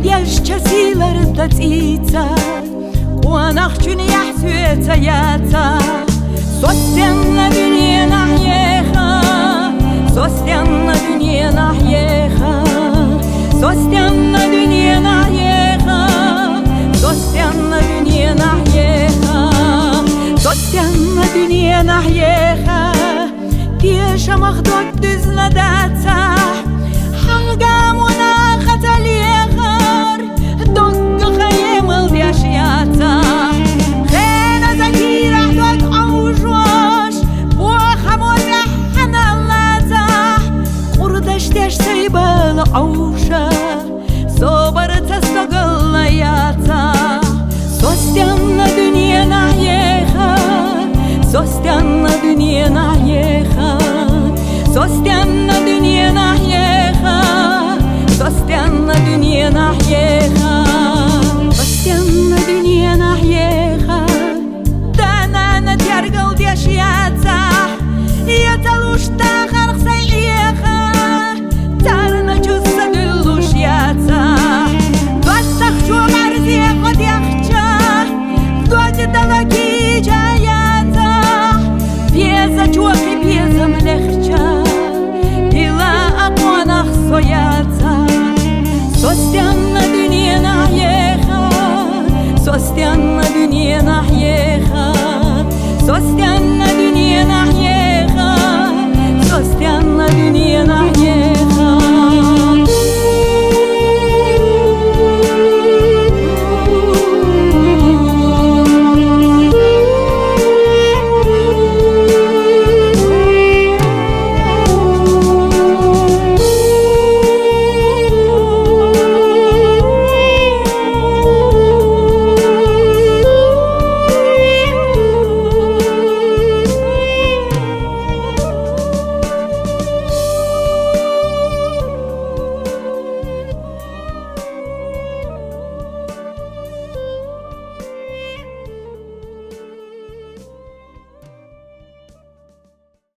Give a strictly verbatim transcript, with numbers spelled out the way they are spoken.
Дезача сийлар да цӀийца, къонахчун яхь соьца яцахь. Со стенна дуьненахь еха, со стенна дуьненахь еха, со стенна дуьненахь еха, со стенна дуьненахь еха, со стенна дуьненахь еха. Тешамах дог дуьзна дацахь, хьан гамонах ца лехар, доггах хьан емал деш яцахь. Хеназа кийрахь дог Ӏовшош, бохамо тӀехьана лацахь, къурдаш деш сай бала Ӏовша, собарца стогалла яцахь. Со стенна дуьненахь еха, со стенна дуьненахь еха, со стенна дуьненахь еха, со стенна дуьненахь еха, со стенна дуьненахь еха. Да-нана тергал деш яцахь, я ца луш тахарх сай Ӏеха, царна чу са дуьллуш яцахь. ДоттагӀчо бӀарзе кхо дехча, доди дала кийча яцахь. Безачо кхин безам лехча, дила а къонах со яцахь. Со стенна дуьненахь еха, со стенна дуьненахь еха, со стенна дуьненахь еха, со стенна дуьненахь